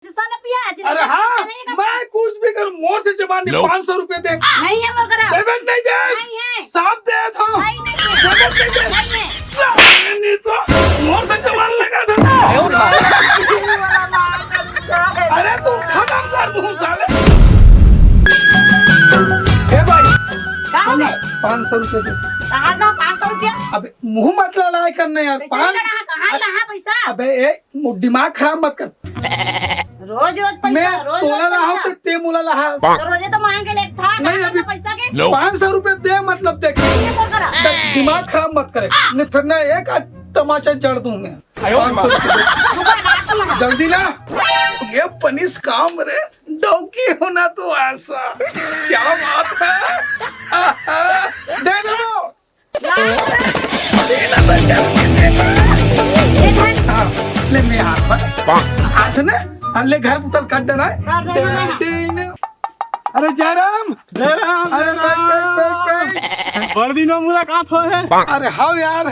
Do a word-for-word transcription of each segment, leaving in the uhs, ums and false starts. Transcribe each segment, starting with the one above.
साला पिया, आज अरे हाँ, मैं कुछ भी करूँ, मोर से जबान नहीं, पाँच सौ रुपए दे। नहीं है मोर करा। देबे नहीं दे। नहीं है। साफ दे तो। नहीं, नहीं है। देबे नहीं दे। नहीं है। साले नहीं तो मोर से जबान लगा था। अरे तू खत्म कर दूँ साले। ए भाई, का हो गए? पाँच सौ रुपए दे। कहाँ था पाँच सौ रुपया? अबे मुंह मत लड़ाई करना यार। पैसा पाँच कहाँ, कहाँ, कहाँ पैसा? अबे ए, मु-, दिमाग खराब मत कर। रोज रोज पैसा, मैं रोज तोला रोज रहा हूँ पैसा। तो ते मोला रहा। तो रोजे तो मांग के लेत था, नहीं, कहाँ अभी था पैसा के? पाँच सौ रुपए दे, मतलब देख। ये बोल करा। द-, दिमाग खराब मत करे, नहीं फिर ना एक आज तमाचा जड़ दूं मैं। पाँच सौ रुपए दे। रुको, बात सुनो। जल्दी ना। ये पनिस काम रे, डौकी होना तो ऐसा। क्या बात है? दे दो। हाँ, ले मैं हाथ पर। हाथ ने, हाँ, ले घर पुतल काट देना है। काट देना है। दे, दे, दे। अरे जयराम। जयराम, अरे जयराम। बैठ, बैठ, बैठ, बैठ। बड़ दिन में मुलाकात हो है। अरे हाँ यार,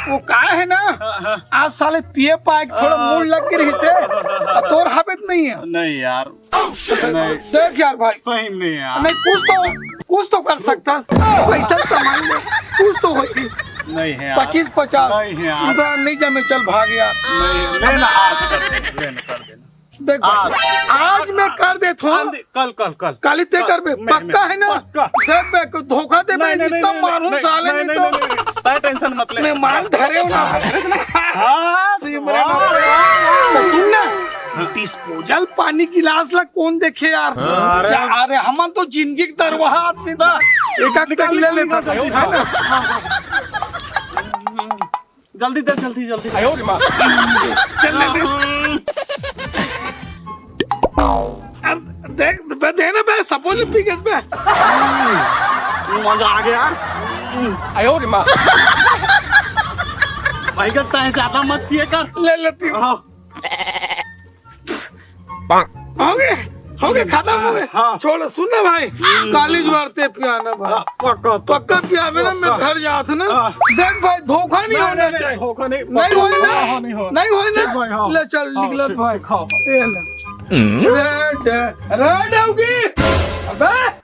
वो का है ना, हाँ, हाँ। आज साले पिए पाए के थोड़ा हाँ। मूड लग के रही से, और तोर हाबित नहीं है। नहीं यार, नहीं। देख यार भाई, सही में यार। नहीं, कुछ तो, कुछ तो कर सकता, पैसा कमा ले, कुछ तो होई। नहीं है यार। पच्चीस पचास। नहीं है यार। नहीं जमे, चल भाग यार। नहीं, लेना आज कर देना, लेना कर देना। देख भाई, आज। आज मैं कर देता हूँ। आज दे-, कल, कल, कल। कल ही ते कल, करबे, मैं, पक्का मैं, है ना? पक्का। देख बे, को धोखा दे बे, नहीं, नहीं, इतना नहीं, मारूं नहीं, साले, नहीं, नहीं नहीं, तो नहीं, नहीं, नहीं, टेंशन मत ले। मैं मार धरे हो ना। हाँ, सिमरन, हाँ, हाँ, तो सुन ना, हाँ। डिस्पोजल पानी गिलास ला कौन देखे यार? अरे। जा, अरे, हमन तो जिंदगी के दरवाहा आदमी था। बस। एक आध निकाल, ले निकाल, लेता। निकाल, है ना? जल्दी दे, जल्दी, जल्दी। आयो रे माँ। चल ले, ले। अब देख, बे, दे ना बे, सपोज पी के बे। मजा आ गया यार। आयो रे माँ। भाई का तय ज्यादा मत पिए कर। ले लेती हूँ। हाँ। हो गए, हो गए, खत्म हो गए। हाँ। छोड़, सुन ना भाई, काली ज्वार ते पियाना भाई। हाँ, पक्का, पक्का पियावे ना, मैं पक्का। घर जात ना। हाँ। देख भाई, धोखा नहीं नहीं, होना नहीं, चाहिए। धोखा नहीं, नहीं होई ना? हाँ, हाँ, नहीं हो। नहीं होई ना? ठीक भाई, हाँ। ले चल, हाँ, निकलत ठीक, भाई। ठीक, हाँ, हाँ। ये ले। हम्म। रेड, रेड होगी। अबे।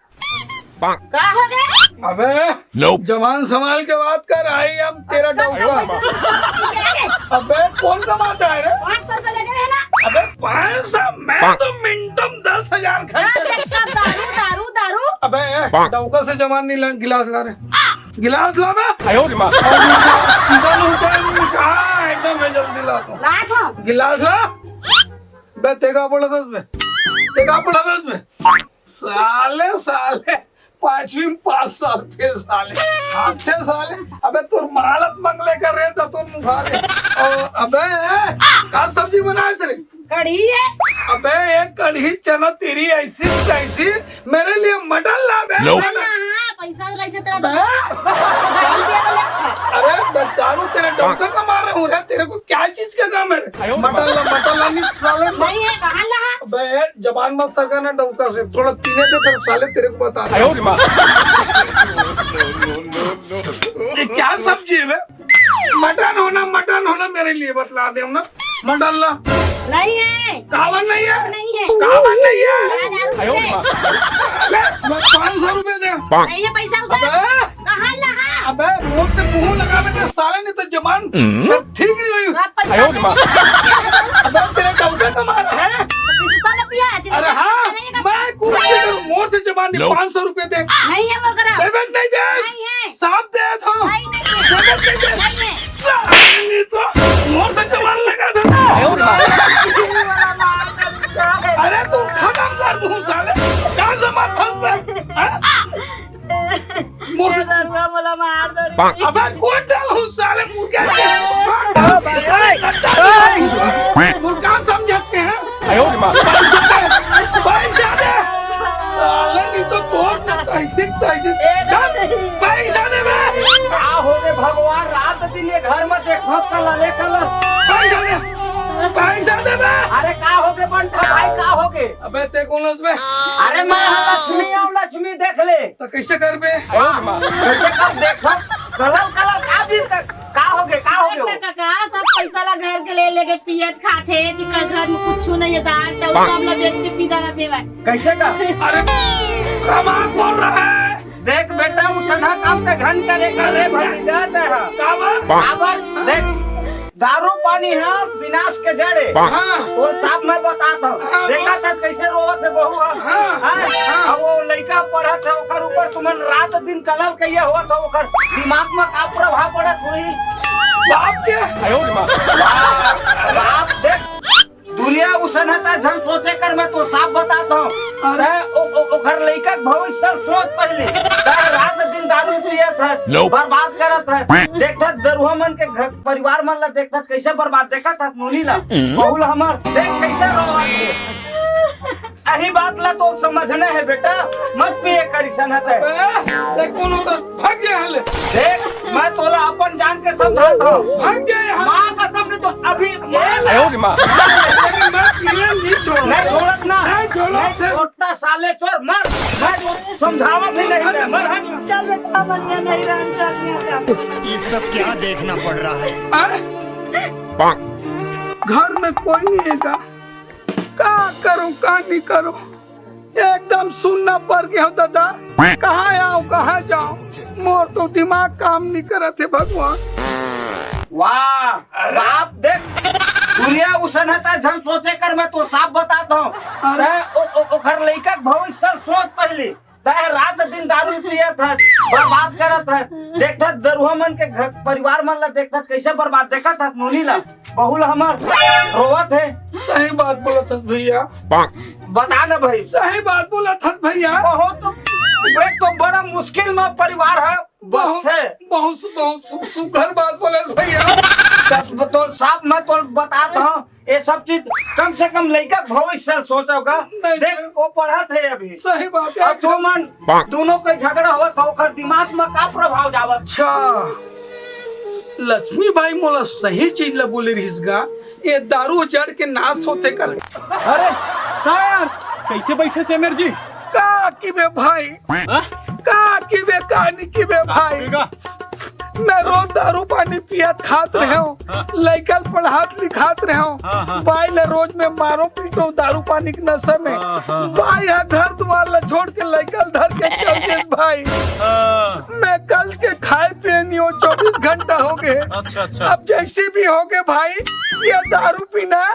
का हो रे? अबे, Nope। जबान संभाल के बात कर, आई एम तेरा डौका। अबे, कौन कमाता है रे? पाँच सौ रुपए लगे है ना? अबे, पाँच सौ, मैं तो मिनटम दस हजार खर्च कर। दारू, दारू, दारू। अबे, डौका से जबान नहीं ला, गिलास ला रे। गिलास ला बे। आयो रे माँ। चिकन उकन कहाँ आइटम है, जल्दी ला तो। ला तो। गिलास ला। बे, तेगा बोला था उसमें। तेगा बोला था उसमें। साले, साले, पाँचवीं में पास साल के साले, हाथ थे साले। अबे तोर मालत मंगले कर रहे तो तुम मुखा रहे। और अबे, का सब्जी बनाए से रे? कढ़ी है। अबे एक कढ़ी चना तेरी ऐसी तैसी, मेरे लिए मटन ला बे। Nope। मटन। हाँ, पैसा रह जाता है। बे, साल दिया बोले। अरे बे, दारू तेरे डौका का मार रहा हूँ रे, तेरे को क्या चीज का काम है रे? आयो मटन ला, मटन ला नहीं साले। नहीं है, कहाँ ला? बे, जबान मत सका ना डौका से, थोड़ा पीने दे, फिर साले तेरे को बता दे। आयो रे माँ। ये क्या सब्जी है बे? मटन होना, मटन होना मेरे लिए बतला दे ना, मटन ला। नहीं है। कावन नहीं है? नहीं है। कावन नहीं है? हाँ, दारू आयो है। रे माँ। ले, ले, पाँच सौ रुपए दे। नहीं है पैसा उसे। अबे। कहाँ ला? अबे, मुंह से मुंह लगा बेटा, साले नहीं तो जबान हम्म। ठीक नहीं हुई। सब पैसा आयो रे माँ। अबे, तेरे डौका का मारा है? बीस साल पिया है, तेरे अरे हाँ, नहीं है। मैं कुछ भी करूँ, मोर से जबान नहीं, लो। पाँच सौ रुपए दे। नहीं है मोर करा। देबे नहीं दे। नहीं है। साफ दे तो। नहीं, नहीं है। देबे नहीं दे। नहीं है। साले नहीं तो मोर से जबान लगा था। आयो रे माँ। अरे तू खत्म कर दूँ साले। कहाँ से मार था मैं? हाँ? मुर्गा। ये दरुआ मोला मार दो रे। अबे कौन डाल हूँ साले मुर्गा के? मुर्गा समझते हैं? आयो रे माँ। पैसा दे, पैसा दे। साले नहीं तो तोड़ ना तैसे, तैसे। चल, पैसा दे बे। का हो गए भगवान, रात दिन ये घर में देखो कलर, ये कलर। पैसा दे, पैसा दे बे। अरे का हो गए बंठा भाई, का हो गए? अबे ते कौन हस बे? अरे मैं हूँ लक्ष्मी, आओ लक्ष्मी देख ले। तो कैसे कर बे? हाँ, कैसे कर देख, कलर, कलर का भी कर, का हो गए, का हो गए? का, का, का, सब पैसा ला घर के ले लेके पियत खाथे, तेकर घर में कुछु नहीं है, दाल चाउर सब ला बेच के पी डारत हे भाई। कैसे का? अरे, कमाल बोल रहा है। देख बेटा, उसना काम ते झन करे, करे भाई, जाते हैं। काबर? काबर? देख, दारू पानी है विनाश के जड़ हे। हाँ। तोर साफ मैं बतात हँव। हाँ, देखा था कैसे रोवत हे बहू ह। हाँ, हाँ? हाँ। अब वो लइका पढ़त हे, ओकर ऊपर तुमन रात दिन कलल कइया होवत हो, ओकर दिमाग में का प्रभाव पड़त होही? बाप के। बाप, देख, दुरिहा उसना ते झन सोचे कर, मैं तोर साफ बतात हँव। अरे। तैं ओ, ओ, ओकर लइका के भविष्य सोच पहली। तैं रात दिन दारू पियत हस, Nope। बर्बाद करत हस। देखत दरुहा मन के घर, परिवार मन ला देखत कैसे बर्बाद, देखत हस नोनी ला। हम्म। बहू ला हमर, देख कैसे रोवत हे। अही बात ला तो समझना है बेटा, मत पिए कर इसना ते। ए, ले कोनो तो भाग जा यहाँ ले। देख, मैं तोला अपन जान के समझात हँव। भाग जा यहाँ से। माँ कसम नहीं तो अभी ये ले। आयो रे माँ। लेकिन मैं पिए नहीं छोड़ूँ। नहीं छोड़त ना। नहीं छोड़ो। नहीं छोड़त ना साले चोर, मर। मैं तो समझावत ही नहीं है, मर हट। चल बेटा, बढ़िया नहीं रहा, चल यहाँ से। ये सब क्या देखना पड़ रहा है? अरे, घर में कोई नहीं है का? का करूं, का नहीं करूं, एकदम सुन्ना पड़ गया हूं दादा। कहाँ आऊं, कहाँ जाऊं, मोर तो दिमाग काम नहीं करत हे भगवान। वाह बाप, देख, दुरिहा उसना ते झन सोचे कर, मैं तोर साफ बतात हँव। अरे। तैं ओ, ओ, ओकर लइका के भविष्य सोच पहली। तैं रात दिन दारू पियत हस, बर्बाद करत हस। देखत दरुहा मन के घर, परिवार मन ला देखत हस, कैसे बर्बाद, देखत हस नोनी ला, बहू ला हमर रोवत हे। सही बात बोलत हस भैया। बता ना भाई। सही बात बोलत हस भैया। बहुत, एक तो बड़ा मुश्किल में परिवार हे, बहुत, बसथे। बहुत, बहुत सु-, सुघर बात बोलत हस भैया। दस तोर साफ मैं तोर बतात हँव, ये सब चीज कम से कम लइका के भविष्य सोचव का। नहीं देख, सर। वो पढ़त हे अभी। सही बात है। अब तुमन दोनों के झगड़ा होवत हे, ओकर दिमाग में का प्रभाव जावत? अच्छा, लक्ष्मी बाई मोला सही चीज ला बोले रहिस गा, ये दारू जड़ के नाश होथे कर। अरे, का यार, कैसे बैठे से अमर जी? का किबे भाई? हाँ? का किबे, का नहीं किबे भाई? का? मैं रोज दारू पानी पियत खात हाँ, रहे हूँ, हाँ। लइका ल पढ़ात लिखात रहे हूँ। हाँ, हाँ। बाई ला रोज मैं मारो पीटो दारू पानी के नशा में। हाँ, हाँ, हाँ। बाई ह घर दुआर ला छोड़ के लइका ल धर के चल दिस भाई। हाँ। मैं कल के खाए पिए नहीं हूँ, चौबीस घंटा हो गए। अच्छा, अच्छा। अब जैसे भी हो गए भाई, ये दारू पीना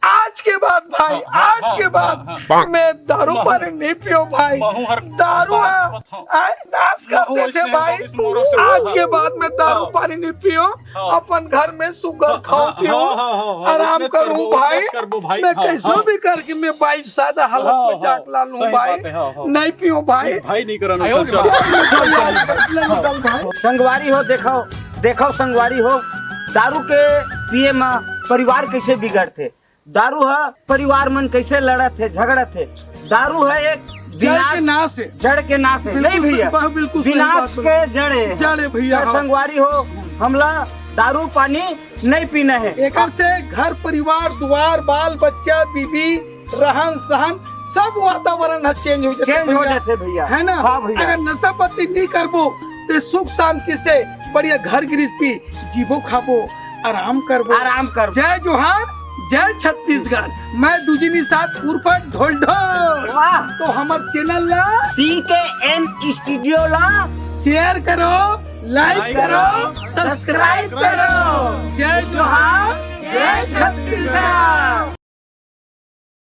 आज के बाद भाई, हाँ, हाँ, आज के बाद हाँ, हाँ। मैं दारू पानी नहीं पियो भाई। महू हर दारू बात आ, बताओ। आ, नाश कर महू देथे ऐसने भाई। होगिस मोरो से आज के बाद मैं दारू हाँ। पानी नहीं पियो। हाँ। अपन घर में सुघर हाँ, खाओ हाँ, पियो, हाँ, हाँ, हाँ, हाँ, आराम वैसने करूँ करबो, भाई। वैसने करबो भाई। मैं हाँ, कैसो हाँ। भी करके मैं बाई सादा हालत हाँ, में हाँ, जाट ला लूँ सही भाई। बात है, हाँ, हाँ। नहीं पियो भाई। भाई नहीं करन नहीं, ऐसा। चल, चल, चल, चल, भाई। संगवारी हो, देखो, देखो संगवारी हो, दारू के पिए म परिवार कैसे बिगड़थे। दारू ह परिवार मन कैसे लड़त हे, झगड़त हे। दारू ह एक जड़ के विनाश, नाश हे। जड़ के नाश हे। बिल्कुल नहीं भैया, सही बात, बिल्कुल सही विनाश बात बोले। के जड़ हे। जड़ हे भैया, ए हाँ। संगवारी हो, हमला दारू पानी नहीं पीना हे। एकर से घर परिवार, दुआर, बाल बच्चा, बीबी, रहन सहन, सब वातावरण ह चेंज हो जाथे चेंज हो भैया। जाथे भैया। है ना? हाँ भैया। अगर नशा पत्ती नहीं करबो, ते सुख शांति से बढ़िया घर गृहस्थी जीबो खाबो, आराम करबो। आराम करबो। जय जोहार, जय छत्तीसगढ़। मैं दुजिनी सात उर्फ ढोल ढोल। वाह। तो हमर चैनल ला टीकेएन स्टूडियो ला शेयर करो, लाइक लाइक करो, करो, सब्सक्राइब सब्सक्राइब करो। करो। जय जोहार, जय छत्तीसगढ़।